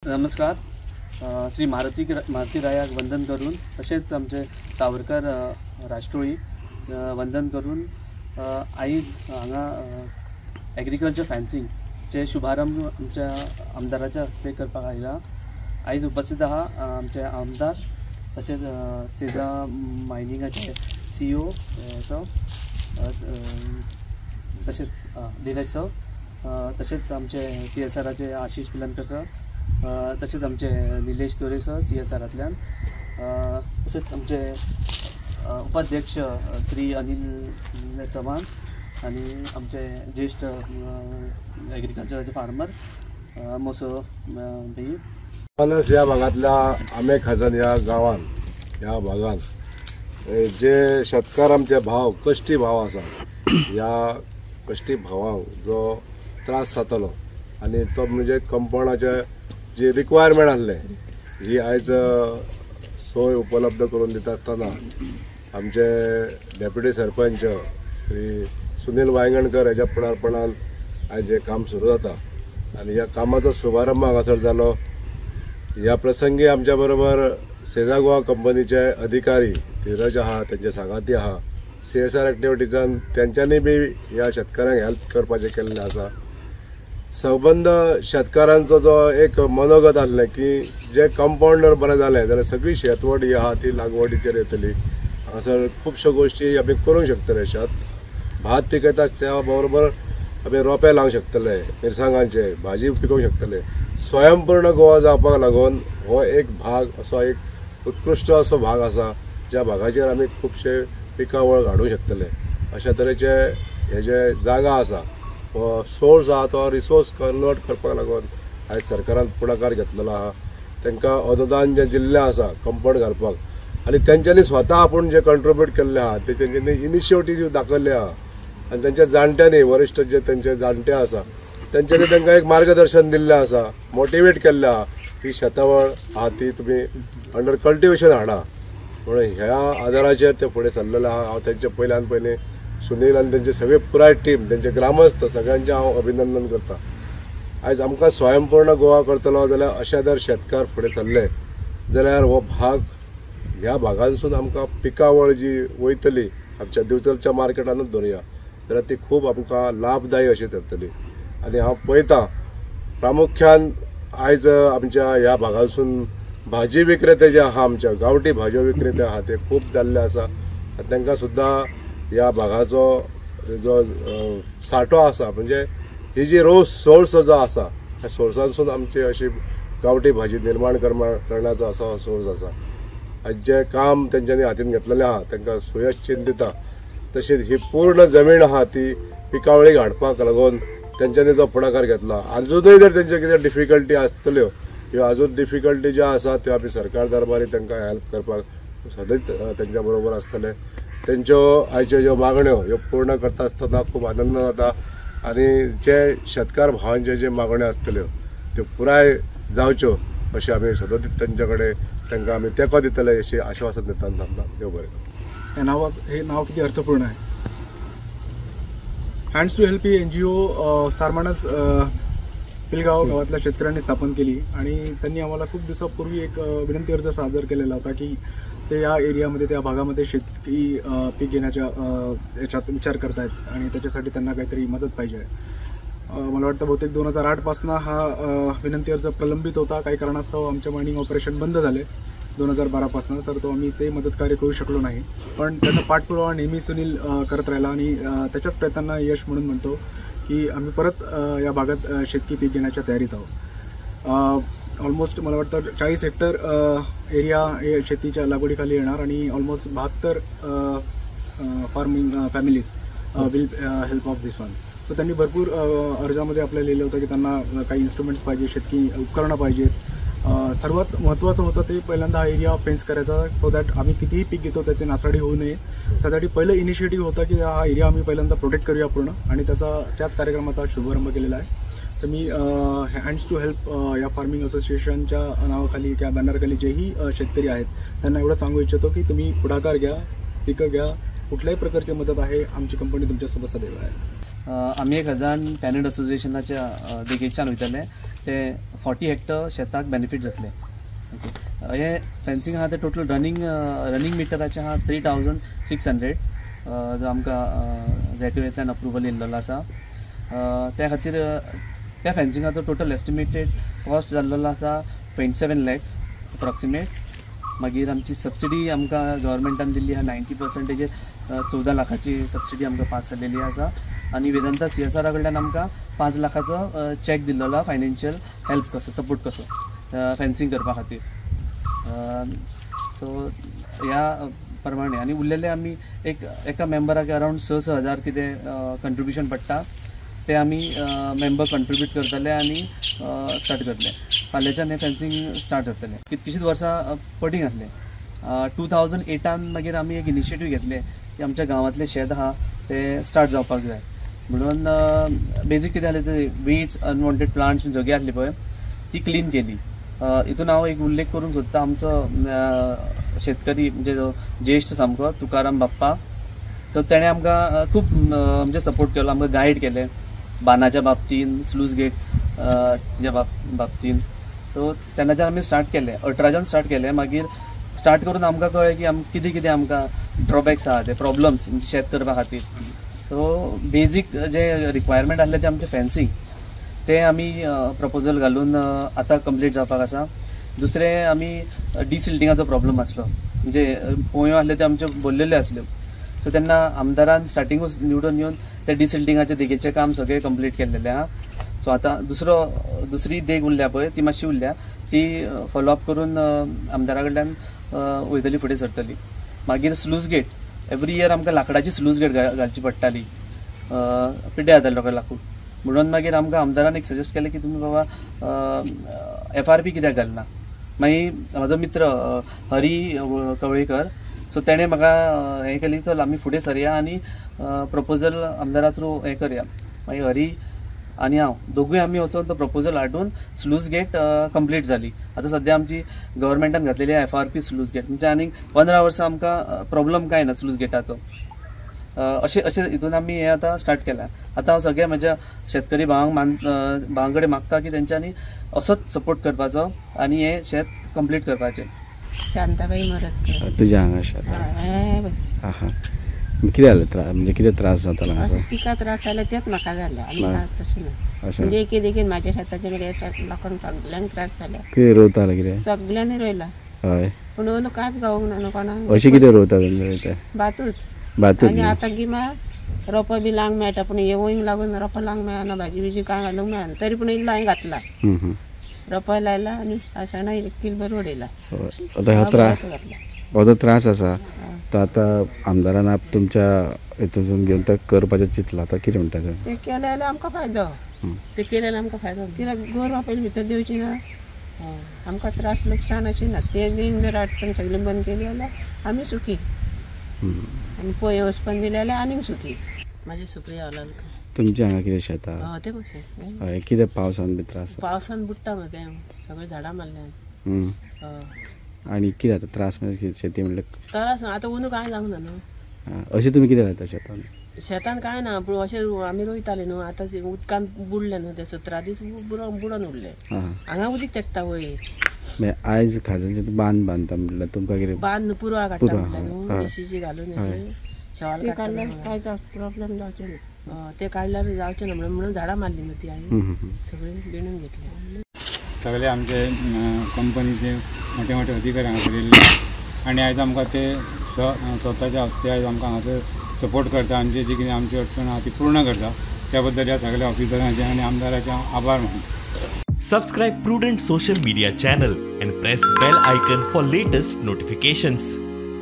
नमस्कार. श्री मारुती मारुती रायाक वंदन करून तशेंच आमचे सावरकर राष्ट्रोळी वंदन करून आयज हांगा एग्रीकल्चर फेन्सिंगचे शुभारंभ आमच्या आमदाराच्या हस्ते करपाक आयला. आयज उपस्थित आहा आमचे आमदार तशेंच सेजा मायनिंगाचे CEO sir, तशेंच धीरज सर, तशेंच आमचे CSRाचे आशिष पिलनकर सर, तशेंच आमचे निलेश तोरे सर CSRांतल्यान, तशेंच आमचे उपाध्यक्ष श्री अनिल चव्हाण आनी आमचे ज्येष्ठ एग्रीकल्चराचे फार्मर मोसो भाई. पनस ह्या भागांतल्या आमे खाजन ह्या गांवान ह्या भागान जे शेतकार आमचे भाव कश्टी भाव आसा, ह्या कश्टी भावांक जो त्रास जातालो आनी तो म्हणजे कंपाउंडाचे जी रिक्वायरमेंट आसलें ही आयज सोय उपलब्ध करून दिता आसतना आमचे डेप्युटी सरपंच श्री सुनील वायंगणकर हेच्या फुडारपणान आयज हें काम सुरू जाता आनी ह्या कामाचो शुभारंभ हांगासर जालो. ह्या प्रसंगी आमच्या बरोबर सेजा गोवा कंपनीचे अधिकारी धीरज आहा, तेंचे सांगाती आहा, CSR एक्टिविटीजान तेंच्यांनी बी ह्या शेतकारांक हेल्प करपाचें केल्लें आसा. सबंद शेतकारांचो जो एक मनोगत आसलें की जे कंपाउंडर बरें जालें जाल्यार सगळी शेतवड ही आहा ती लागवडीचेर येतली. हांगासर खुबश्यो गोश्टी आमी करूंक शकतले. शेत भात पिकयता त्या बरोबर आमी रोंपे लावंक शकतले, मिरसांगांचे भाजी पिकोवंक शकतले. स्वयंपूर्ण गोवा जावपाक लागून हो एक भाग असो एक उत्कृश्ट असो भाग आसा ज्या भागाचेर आमी खुबशे पिकावळ हाडूंक शकतले. अशा तरेचे हे जे जागा आसा हो सोर्स आहा तो रिसोर्स कन्वर्ट करपाक लागून आयज सरकारान फुडाकार घेतलेलो आहा. तांकां अनुदान जें दिल्लें आसा कंपाउंड घालपाक आनी तेंच्यांनी स्वता आपूण जे कंट्रिब्यूट केल्लें आहा ते तेंच्यांनी इनिशिएटीव दाखयल्ले आहा आनी तेंच्या जाणट्यांनी वरिश्ठ जे तेंचे जाणटे आसा तेंच्यांनी तांकां एक मार्गदर्शन दिल्लें आसा, मोटिवेट केल्लें आहा की शेतावळ आहा ती तुमी अंडर कल्टिवेशन हाडा म्हणून ह्या आदाराचेर ते फुडें सरलेले आहा. हांव तेंचे पयल्यान पयलीं सुनील आनी तेंचे सगळे पुराय टीम, तेंचे ग्रामस्थ सगळ्यांचें हांव अभिनंदन करता. आयज आमकां स्वयंपूर्ण गोवा करतलो जाल्यार अशे जर शेतकार फुडें सरले जाल्यार हो भाग ह्या भागांसून आमकां पिकावळ जी वयतली आमच्या दिवचलच्या मार्केटानूच धरुया जाल्यार ती खूब आमकां लाभदायी अशी थरतली. आनी हांव पळयतां प्रामुख्यान आयज आमच्या ह्या भागांसून भाजी विक्रेते जे आहा, आमच्या गांवठी भाजयो विक्रेते आहा ते खूब जाल्ले आसा आनी तांकां सुद्दां ह्या भागाचो जो साठो आसा म्हणजे ही जी रोज सोर्स जो आसा ह्या सोर्सांसून आमची अशी गांवठी भाजी निर्माण करण्याचो असो सोर्स आसा. आयज जें काम तेंच्यांनी हातीन घेतलेलें आहा तांकां सुयश चिंतिता. तशीच ही पूर्ण जमीन आहा ती पिकावळीक हाडपाक लागून तेंच्यांनी जो फुडाकार घेतला, आजुनूय जर तेंचे कितें डिफिकल्टी आसतल्यो ह्यो आजून डिफिकल्टी ज्यो आसा त्यो आमी सरकार दरबारी तांकां हेल्प करपाक सदैत तेंच्या बरोबर आसतले. तेंच्यो आयच्यो ज्यो मागण्यो ह्यो पूर्ण करता आसतना खूब आनंद जाता आनी जे शेतकार भावांच्यो ज्यो मागण्यो आसतल्यो त्यो पुराय जावच्यो अशें आमी सतत तेंच्या कडेन तांकां आमी तेंको दितले अशें आश्वासन दितना थांबता. देव बरें करूं. हे नाव किती अर्थपूर्ण आहे. हँड्स टू हेल्प ही NGO Sarmanas Pilgaon गावातल्या शेतकऱ्यांनी स्थापन केली आणि त्यांनी आम्हाला खूप दिवसापूर्वी एक विनंती अर्ज सादर केलेला होता की ते या एरियामध्ये त्या भागामध्ये शेतकी पीक घेण्याच्या याच्यात विचार करतायत आणि त्याच्यासाठी त्यांना काहीतरी मदत पाहिजे आहे. मला वाटतं बहुतेक 2008पासनं हा विनंती अर्ज प्रलंबित होता. काही कारणास्तव आमचे मायनिंग ऑपरेशन बंद झाले 2012पासनं, सर तो आम्ही ते मदतकार्य करू शकलो नाही. पण त्याचा पाठपुरावा नेहमी सुनील करत राहिला आणि त्याच्याच प्रयत्नांना यश म्हणून म्हणतो की आम्ही परत या भागात शेतकी पीक घेण्याच्या तयारीत आहोत. ऑलमोस्ट मला वाटतं 40 हेक्टर एरिया हे शेतीच्या लागवडीखाली येणार आणि almost 72 farming families will help of this one. So त्यांनी भरपूर अर्जामध्ये आपल्याला लिहिलं होतं की त्यांना काही इन्स्ट्रुमेंट्स पाहिजे, शेतकी उपकरणं पाहिजेत. सर्वात महत्त्वाचं होतं ते पहिल्यांदा हा एरिया फेन्स करायचा, सो that आम्ही कितीही पीक घेतो त्याचे नासाडी होऊ नये. त्यासाठी पहिलं इनिशिएटिव्ह होतं की हा एरिया आम्ही पहिल्यांदा प्रोटेक्ट करूया पूर्ण आणि त्याचा त्याच कार्यक्रमाचा शुभारंभ केलेला आहे. सो मी हँड्स टू हेल्प या फार्मिंग असोसिएशनच्या नावाखाली किंवा बॅनरखाली जेही शेतकरी आहेत त्यांना एवढं सांगू इच्छितो की तुम्ही पुढाकार घ्या, पिकं घ्या, कुठल्याही प्रकारची मदत आहे आमची कंपनी तुमच्यासोबत सदैव आहे. आमी एक हजार टॅनंट असोसिएशनाच्या देगेच्यान वयतले ते 40 हेक्टर शेताक बेनिफीट जातले. ओके, हे फेन्सिंग आहा ते टोटल रनिंग मिटराचें आहा 3600 जो आमकां झेटवेंतल्यान अप्रुवल येयल्लो आसा. त्या खातीर त्या फेन्सिंगाचो टोटल एस्टिमेटेड कॉस्ट जाल्लो आसा 27 लॅक्स अप्रॉक्सिमेट. मागीर आमची सबसिडी आमकां गव्हर्मेंटान दिल्ली आहा 90% 14 लाखाची सबसिडी आमकां पास जाल्लेली आसा आनी वेदांता CSR कडल्यान आमकां 5 लाखाचो चॅक दिल्लो आहा फायनान्शियल हेल्प कसो सपोर्ट कसो फेन्सिंग करपा खातीर. सो ह्या प्रमाणे आनी उरलेले आमी एका मेंबराक अरावंड 6-6 हजार कितें कंट्रिब्युशन पडटा ते आमी मेंबर कंट्रिब्यूट करतले आनी स्टार्ट करतले. फाल्यांच्यान हें फेन्सिंग स्टार्ट जातलें. कितकीशींच वर्सां पडींग आसलें. 2008 मागीर आमी एक इनिशिएटीव घेतलें की आमच्या गांवांतलें शेत आहा तें स्टार्ट जावपाक जाय म्हणून बेजीक कितें जालें ते वीड्स अनवॉन्टेड प्लांट्स जगे आसली पळय ती क्लीन केली. हितून हांव एक उल्लेख करूंक सोदता आमचो शेतकरी म्हणजे जो ज्येश्ठ सामको तुकाराम बाप्पा, सो तेणें आमकां खूब म्हणजे सपोर्ट केलो, आमकां गायड केलें बांदाच्या बाबतीन, स्लूज गेट च्या बाबतीन. सो तेन्नाच्यान आमी स्टार्ट केलें, 18 स्टार्ट केलें. मागीर स्टार्ट करून आमकां कळ्ळें की कितें कितें आमकां ड्रॉबॅक्स आहा ते प्रॉब्लम्स म्हणजे शेत करपा खातीर. सो बेजीक जे रिक्वायरमेंट आसलें तें आमचें फेन्सिंग तें आमी प्रपोजल घालून आतां कंप्लीट जावपाक आसा. दुसरें आमी डिसिल्टिंगाचो प्रॉब्लम आसलो, म्हणजे पोंयो आसल्यो त्यो आमच्यो भरलेल्यो आसल्यो. सो तेन्ना आमदारान स्टार्टिंगूच निवडून येवन ते डिसिल्टिंगाचे देगेचें काम सगळें कंप्लीट केल्लेलें आहा. सो आतां दुसरी देग उरल्या पळय ती मातशी उरल्या, ती फॉलोअप करून आमदारा कडल्यान वयतली फुडें सरतली. मागीर स्लूज गेट एवरी इयर आमकां लांकडाची स्लूज गेट घालची पडटाली, पिड्ड्यार जाताले लोकांक लाकूड म्हणून. मागीर आमकां आमदारान एक सजेस्ट केलें की तुमी बाबा FRP कित्याक घालना. मागीर म्हाजो मित्र हरी कवळेकर, सो तेणें म्हाका हें केलें चल आमी फुडें सरया आनी प्रपोजल आमदारा थ्रू हें करया. मागीर हरी आनी हांव दोगूय आमी वचोन तो प्रपोजल हाडून स्लूज गेट कंप्लीट जाली. आतां सद्या आमची गव्हर्मेंटान घातलेली FRP sluice gate, म्हणजे आनीक 15 वर्सां आमकां प्रॉब्लम कांय ना स्लूज गेटाचो. अशें अशें हितून आमी हें आतां स्टार्ट केलां. आतां हांव सगळ्या म्हज्या शेतकरी भावां कडेन मागता की तेंच्यांनी असोच सपोर्ट करपाचो आनी हें शेत कंप्लीट करपाचें. शांताबाई मरत तुज्या हांगा शेत कितें जालें म्हणजे कितें त्रास जातालो? तिका त्रास जाले तेच म्हाका जाले आनी तशें ना, म्हणजे एक देखीन म्हाज्या शेताचे लोकांक सगल्यांक त्रास जाले. कितें रोवताले? कितें सगल्यांनी रोयला. हय, पूण अंदू कांयच गावूंक ना कोणाक. अशें कितें रोवता तुमी? भातूच. भातूच. आनी आतां गिमा रोपां बी लावंक मेळटा, पूण हे वंयक लागून रोपां लावंक मेळना, भाजी बिजी कांय घालूंक मेळना. तरी पूण इल्लो हांवें घातला, रोपां लायला आनी आसणां एक कील भर उडयला. हो जो त्रास आसा तो आतां आमदारान तुमच्या हितून घेवन तो करपाचें चिंतलां, आतां कितें म्हणटा तें? तें केलें जाल्यार आमकां फायदो, तें केलें जाल्यार आमकां फायदो, कित्याक गोरवां पयलीं भितर देंवची ना, आमकां त्रास लुकसाण अशें ना. ते बीन जर अडचण सगळी बंद केली जाल्यार आमी सुखी, आनी पोंय वचपाक दिलें जाल्यार आनीक सुखी. म्हाजें सुप्रिया हलालकर. तुमचें हांगा कितें शेत आहा? हय, तें कशें. हय, कितें पावसान बी त्रास? पावसान बुडटा मगे तें, सगळीं झाडां मारल्यात. आनी कितें जाता त्रास म्हणजे शेती म्हणल्यार? त्रास आतां अंदू कांय जावंक ना न्हू. अशें तुमी कितें घालता शेतान? शेतान कांय ना, पूण अशें आमी रोयताले न्हू, आतां उदकान बुडलें न्हू तें, 17 दीस बुडोन उरलें. हांगा उदीक तेकता वयर. मागीर आयज खाजन बांद बांदता म्हणल्यार तुमकां कितें? बांद पुरवा काडटा म्हणल्यार न्हू, मेशीची घालून अशें शेवाल काडल्यार कांय प्रॉब्लम जावचें ना. तें काडल्यार जावचें ना म्हणून झाडां मारली न्हू ती हांवें, सगळीं बेणून घेतली. सगळे आमचे कंपनीचे मोठे मोठे अधिकारी हांगासर येयल्ले आनी आयज आमकां ते स्वताच्या हस्ते आयज आमकां हांगासर सपोर्ट करता आनी जी कितें आमची अडचण आहा ती पूर्ण करता. त्या बद्दल ह्या सगळ्या ऑफिसरांचे आनी आमदाराचे आभार मानता. Subscribe Prudent Social Media channel and press bell icon for latest notifications.